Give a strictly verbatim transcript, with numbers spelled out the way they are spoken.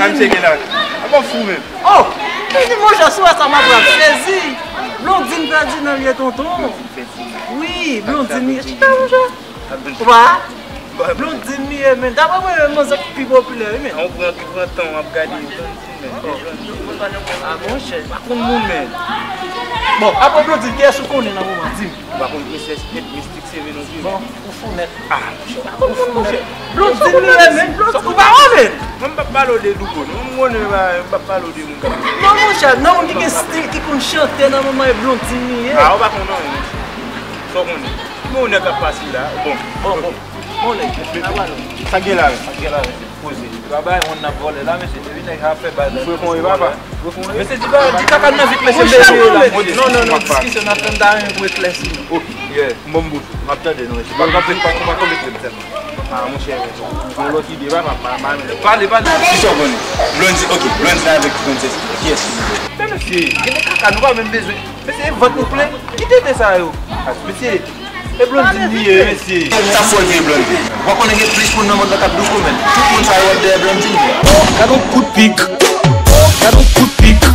Sa misye gen la. A bon fou menm. Oh! Li di, monchè, si w wè sa, m ap rap sezi. Blondine pèdi nan lye tonton. Wi, Blondine li ye. Chita, monchè. Ou pa? Blondine li ye, men. Daprè mwen, menm manzè ki pi popilè, wi, men. An pran, ki pran tan, w ap gade Blondine, men. A, monchè. Pa konn moun, men. Bon, apre Blondine, kiyès ou konnen nan moman? Di m. Ou pa konn Princess Kate, Mystic Seven, non, pi. Bon, ou fou nèt. Ah, ou fou nèt. Blondine li ye, men. Blondine ou pa wè, men. Mwen, m p ap pale w de Louko, non. M konnen, m p ap pale w de moun k ap. Non, monchè, nan moun ki gen stil, ki konn chante nan moman e Blondine li ye. Ah, ou pa konn anyen, monchè. Sa w konnen. Men yon nèg k ap pase la. Bon, bon, bon. Bon, nèg. Sa gen la, men. Sa gen la, men. Poze. Li pa bay moun nan vòlè la, mesye. Depi nèg sa ap fè bal la. Fwe kon e papa. Mesye, di ba, di kaka nan vit, mesye. Monchè, bebe la, monchè. Non, non, non, diskisyon n ap fè, m ta renmen pou eklèsi nou. Ok, yeah. M bon bout. M ap tande nou, mesye. Pa kanpe, pa, pa kanpe krèm sèlman. Ah, monchè, yon lòt ide, papa, pa, pa, pa. Pale, pale. Kisa w konnen? Blondie, ok, Blondie la avèk Princess. Kiyès ki vle? Men mesye, gen de kaka, nou pa menm bezwen. Mesye, e vant nou plen. Ki tete sa yo? Mesye, e Blondine li ye, mesye. Sa fò l vye Blondine. Ou pa konnen gen plis moun nan mond lan k ap di w komèn. Tout moun sa yo ap dèyè Blondine. Gad yon kout pik. Gad yon kout pik.